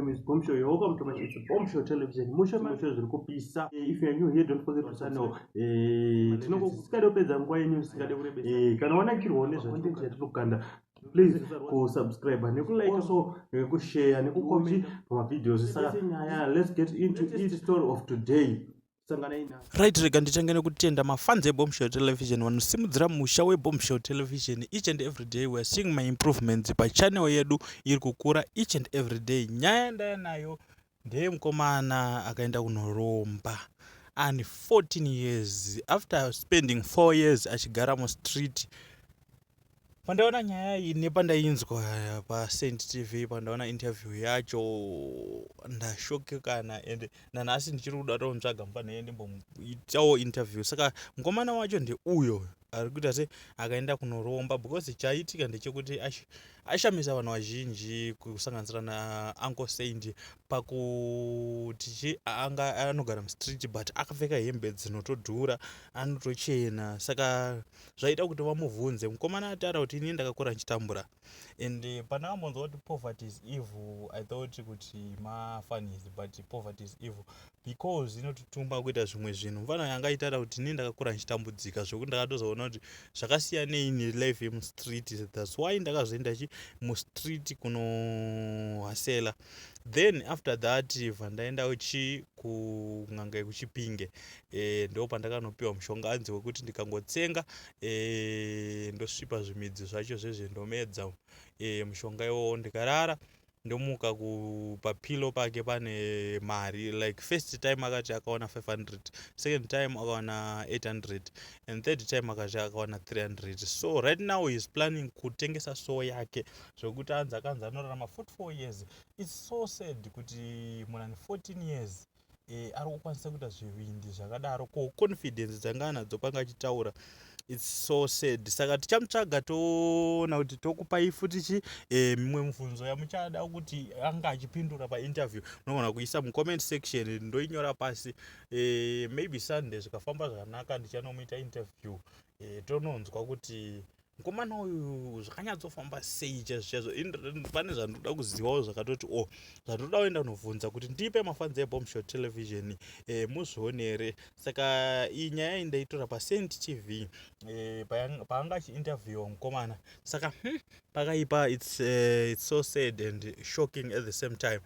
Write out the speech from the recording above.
Name is Bomb Show. You're welcome to my, it's Bomb Show Television. Musho musho zviri kupisa. If you are new here, don't forget to channel. Tinongosingade kupedza nguva yenyu, singade kurebesa. Kana wanakirwawo nezvacontent yatinokanda, please kusubscribe, nekulike also, nekushare, nekucomment pamavideos. Saka nyaya, let's get into each story of today. Sanganai na Right, rega nditange nekutenda mafans eBombshow Television vanosimudzira musha weBombshow Television. Each and every day we are seeing my improvements pachannel yedu, iri kukura each and every day. Nyaya ndaya nayo ndeyemukomana akaenda kunoromba ane 14 years after spending 4 years achigara mustreet. Pandaona nyaya iyi nepandainzwa paSaint TV, pandaona interview yacho, ndashokekana and nanhasi ndichiri kuda tomutsvaga mufanire ndimboitawo interview. Saka mukomana wacho ndeuyo ari kuita se akaenda kunoromba, because chaitika ndechekuti ashamisa vanhu vazhinji, kusanganisira naUncle Saint, pakuti chi anga anogara mustreet but akapfeka hembe dzinotodhura, anotochena. Saka zvaita kuti vamubvunze. Mukomana ataura kuti, "Ini ndakakura ndichitambura," and pandakambonzwa kuti poverty is evil, I thought kuti mafunnies, but poverty is evil because inototuma kuita zvimwe zvinhu. Mufana yanga aitaura kuti, "Ini ndakakura ndichitambudzika zvokuti ndakatozoona kuti zvakasiyanei nelife yemustreet. That's why ndakazoenda chi mustreet kunohasela. Then after that bva ndaenda chi kun'anga yekuChipinge. Ndo pandakanopiwa mushonga, anzi wekuti ndikangotsenga, ndosvipa zvimidzi zvacho zvezve, ndomedza mushonga iwowo, ndikarara, ndomuka papillow pake pane mari." Like, first time akati akawana 500, second time akawana 800 and third time akati akawana 300. So right now he is planning kutengesa soul yake, zvokuti anzi akanzi anorarama 44 years. It's so sad kuti munhu ane 14 years ari kukwanisa kuita zvivindi zvakadaro. Ko confidence dzanga anadzo panga achitaura? It's so sad. Saka tichamutsvaga, toona kuti tokupai futi chi mimwe mibvunzo yamuchada kuti anga achipindura painterview. Munogona kuisa mucomment section, ndoinyora pasi. Maybe Sunday, zvikafamba zvakanaka, ndichanomuita interview, tononzwa kuti mukomana uyu zvakanyatsofamba sei chaizvo chaizvo. Pane zvandoda kuzivawo zvakatoti o zvandoda kuenda kunobvunza kuti ndipe mafans eBombshow Television muzvionere. Saka iyi nyaya iyi ndaitora paSaint TV, paanga achiinterviewa mukomana. Saka pakaipa. It's so sad and shocking at the same time.